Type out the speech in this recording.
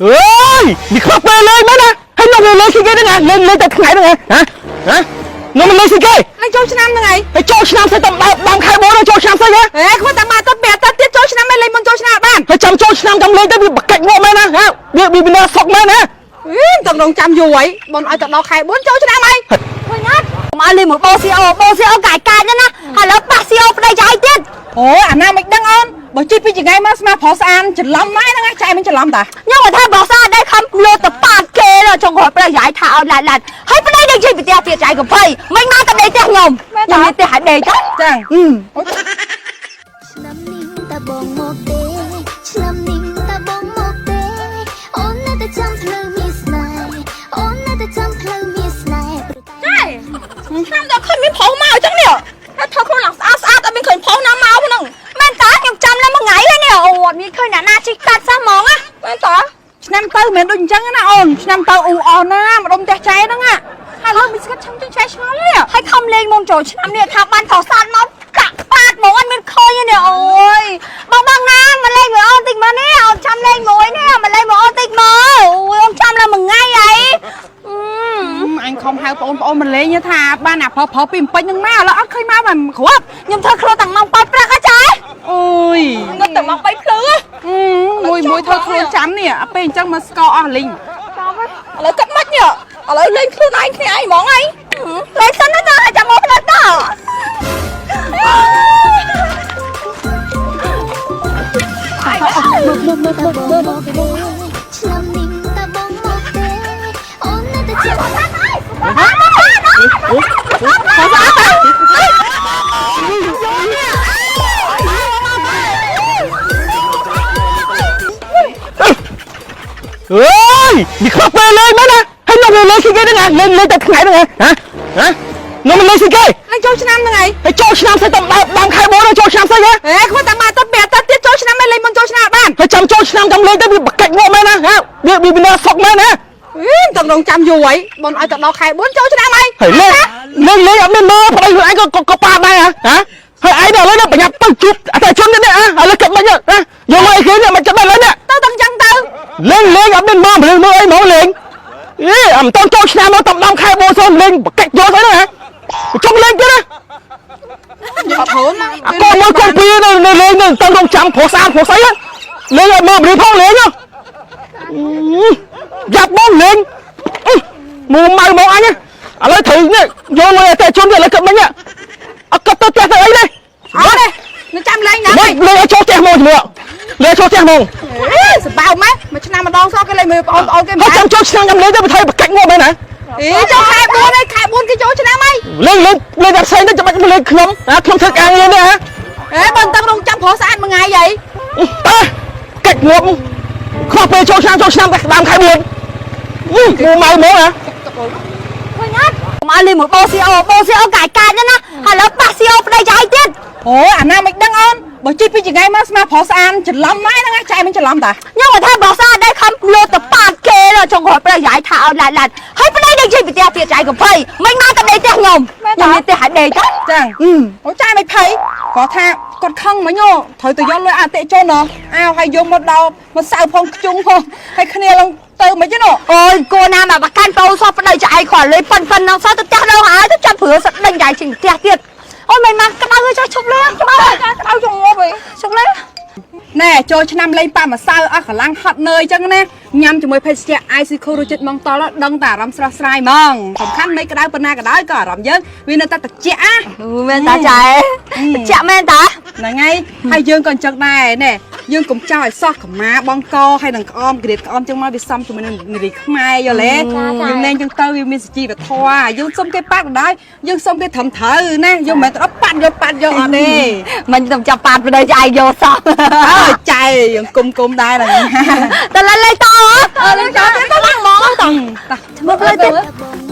អើយវាខ្វះពេលលេងមែនណាហើយនំលេងស៊ីគេហ្នឹងណាលេងលេងតែថ្ងៃហ្នឹងហ៎ហ៎នំលេងស៊ីគេ លេងចូលឆ្នាំហ្នឹងឯង ហើយចូលឆ្នាំស្អីតំដើមខែបូនចូលឆ្នាំស្អីហ៎ ហេខ្វះតែមកទៅពាក់ទៅទៀតចូលឆ្នាំឯងលេងមុនចូលឆ្នាំបាន ហើយចាំចូលឆ្នាំចាំលេងទៅវាបកាច់ងាប់មែនណាហ៎វាវានៅសុកមែនណា អីតំរងចាំយូរហើយបងឲ្យទៅដល់ខែ4ចូលឆ្នាំហើយ ឃើញអត់កុំឲ្យលេងមួយបោស៊ីអូបោស៊ីអូកាយកាយណាស់ណាហើយឥឡូវប៉ះស៊ីអូប្តីចៃទៀត អូអាណាមិនដឹងអូនបើជិះពីចង្អៃមកស្មាប្រុសស្អានច្រឡំម៉ែហ្នឹងចែមិនច្រឡំតា ខ្ញុំគាត់ថាបោះសាដែរខំលោតទៅប៉ាតគេដល់ចុងក្រោយប្តីយាយថាឲ្យឡាត់ឡាត់ហើយប្តីនឹងជិះពីផ្ទះទៀតចៃកំភៃមិនមកតែដេកផ្ទះខ្ញុំខ្ញុំមានផ្ទះឲ្យដេកទៅ ចឹង ឆ្នាំនេះតើបងមកទេឆ្នាំនេះតើបងមកទេអូននៅតែចាំផ្លូវមានស្នេហ៍អូននៅតែចាំផ្លូវមានស្នេហ៍ព្រោះតែ ចែឆ្នាំដល់ឃើញមានប្រុសមកអញ្ចឹងនេះហើយធ្វើខ្លួនឡើងស្អាតស្អាតអត់មានឃើញប្រុសណាមកហ្នឹងមែនតាខ្ញុំចាំឡើងមួយថ្ងៃហើយនេះអូអត់មានឃើញអ្នកណាជិះកាត់សោះហ្មងណាមែនតា ឆ្នាំទៅមិនមែនដូចអញ្ចឹងណាអូនឆ្នាំទៅអ៊ូអណាម្ដុំផ្ទះចែហ្នឹងហើយឡើយមិនស្គាល់ឆឹងចឹងចែឆ្ងល់ទេ ហើយខំលេងមុនចូលឆ្នាំនេះថាបានថោសានមកកាក់ប៉ាតហ្មងអត់មានឃើញទេនេះអូយបងបងណាមកលេងមួយអូនតិចមកនេះអូនចាំលេងមួយនេះមកលេងមួយអូនតិចមកអូយអូនចាំឡើងមួយថ្ងៃអី អញខំហៅបងប្អូនមកលេងថាបានអាប្រុសប្រុសពីពេញហ្នឹងមកឥឡូវអត់ឃើញមកមិនគ្រាប់ ខ្ញុំធ្វើខ្លួនតាំងម៉ោង8ព្រឹកហ៎ចា អូយ ងឹតតែម៉ោង3ភ្លឺ មួយមួយធ្វើខ្លួនចាំនេះអពេលអញ្ចឹងមកស្កអស់លីង ឥឡូវគិតមិននេះឥឡូវលេងខ្លួនឯងគ្នាឯងហ្មងឯងលេងសិនណាចាចាំមកផ្លិតត តើបងមកទេឆ្នាំនេះតើបងមកទេអូននៅតែចាំ អើយវាខ្វះពេលលេងមែនណាហើយនំលេងស៊ីគេហ្នឹងណាលេងលេងតែថ្ងៃហ្នឹងហ៎ហ៎នំលេងស៊ីគេ លេងចូលឆ្នាំហ្នឹងឯង ហើយចូលឆ្នាំស្អីតំដើមខែបូនចូលឆ្នាំស្អីហ៎ ហេខ្វះតែមកទៅពាក់ទៅទៀតចូលឆ្នាំឯងលេងមុនចូលឆ្នាំបាន ហើយចាំចូលឆ្នាំចាំលេងទៅវាបកាច់ងាប់មែនណាហ៎វាវានៅសុកមែនណា អីតំរងចាំយូរហើយបងឲ្យទៅដល់ខែ4ចូលឆ្នាំហើយ ហើយលេងលេងលេងអត់មានមើលប្តីខ្លួនឯងក៏ក៏ប៉ាដែរហ៎ហើយឯងនេះឥឡូវនេះបញ្ញាប់ទៅជួបអតិជននេះនេះឥឡូវគិតមិនណាយកមកអីគេនេះមិនចាំឥឡូវនេះ ទៅតំចឹងទៅ លេងលេងអត់មានមើលលេងមើលអីហ្មងលេងអេអត់តចូលឆ្នាំមកតំដំខែបូសូនលេងបកាច់យកស្អីហ្នឹងហ៎ចង់លេងទៀតណា អត់ធន់ណា អាកូនមួយកូនពីរនៅលេងនៅទៅរងចាំប្រុសស្អាតប្រុសស្អីលេងឲ្យមើលរៀបផងលេងយ៉ាប់បងលេងមួម៉ៅមកអញឥឡូវត្រូវនេះយកលុយអតិជននេះឥឡូវគិតមិញអត់គិតទៅផ្ទះទៅអីទេ អត់ទេនៅចាំលេងណា មិនលេងឲ្យចូលផ្ទះមកជាមួយលេងចូលផ្ទះមក សបៅម៉េះមួយឆ្នាំម្ដងសោះគេលេងមើលបងប្អូនគេមិន ហើយចាំចូលឆ្នាំចាំលេងទៅប្រថុយបកាច់ងាប់មែនណា អីចូលខែ4ហើយខែ4គេចូលឆ្នាំហើយ លេងលេងលេងតែផ្សេងទៅចាំបាច់មកលេងខ្ញុំណាខ្ញុំធ្វើការងារនេះហ៎ ហេបើតំរងចាំប្រុសស្អាតមួយថ្ងៃហី តើកាច់ងាប់ខ្វះពេលចូលឆ្នាំចូលឆ្នាំតែដើមខែ4មួម៉ៅមកណា ឃើញអត់កុំឲ្យលេងមួយបោស៊ីអូបោស៊ីអូកាយកាយណាស់ណាហើយឥឡូវប៉ះស៊ីអូប្តីចៃទៀត អូអាណាមិនដឹងអូនបើជិះពីចង្អៃមកស្មាប្រុសស្អានច្រឡំម៉ែហ្នឹងចែមិនច្រឡំតា ខ្ញុំគាត់ថាបោះសាដែរខំលោតទៅប៉ាតគេដល់ចុងក្រោយប្តីយាយថាឲ្យឡាត់ឡាត់ហើយប្តីនឹងជិះពីផ្ទះទៀតចៃកំភៃមិនមកតែដេកផ្ទះខ្ញុំខ្ញុំមានផ្ទះឲ្យដេកទៅ ចឹងអូចែមិនភ័យគាត់ថាគាត់ខឹងមិញត្រូវទៅយកលុយអតិជនហ៎អើហើយយកមកដល់មកសៅផងខ្ជុងផងហើយគ្នាឡើងទៅមិនទេណ អូយគួរណាមកប្រកាន់ប្អូនសោះប្តីចៃគ្រាន់លេងប៉ិនប៉ិនហ្នឹងសោះទៅផ្ទះដល់ហើយទៅចាប់ព្រឿសដេញយាយចេញផ្ទះទៀតអូយមិនមកក្តៅចុះឈប់លេងក្តៅ ក្តៅចងងាប់ឯង ឈប់លេង ណែចូលឆ្នាំលេងប៉ាម្សៅអស់កម្លាំងហត់នឿយចឹងណាញ៉ាំជាមួយភេសជ្ជៈ ICQ រសជាតិម៉ងតលដឹងតែអារម្មណ៍ស្រស់ស្រាយហ្មងសំខាន់មិនក្តៅប៉ុណ្ណាក៏ដោយក៏អារម្មណ៍យើងវានៅតែត្រជាក់ណា មែនតាចៃចាក់មែនតា ហ្នឹងហើយហើយយើងក៏អញ្ចឹងដែរណែយើងកុំចោលឲ្យសោះកម្មាបងកហើយនឹងក្អមក្រៀតក្អមចឹងមកវាសំជាមួយនឹងនារីខ្មែរយល់ទេយើងលេងចឹងទៅវាមានសុជីវធម៌យើងសុំគេប៉ាត់ក៏ដោយយើងសុំគេត្រឹមត្រូវណាយើងមិនមែនទៅដល់ប៉ាត់យកប៉ាត់យកអត់ទេ មិនទៅចាប់ប៉ាតប្តីចៃយកសោះ អើចែយើងគុំគុំដែរហ្នឹង តលេងតលេងតទៀតទៅឡើងហ្មងត តោះ មើលផ្លូវទៀត តើបង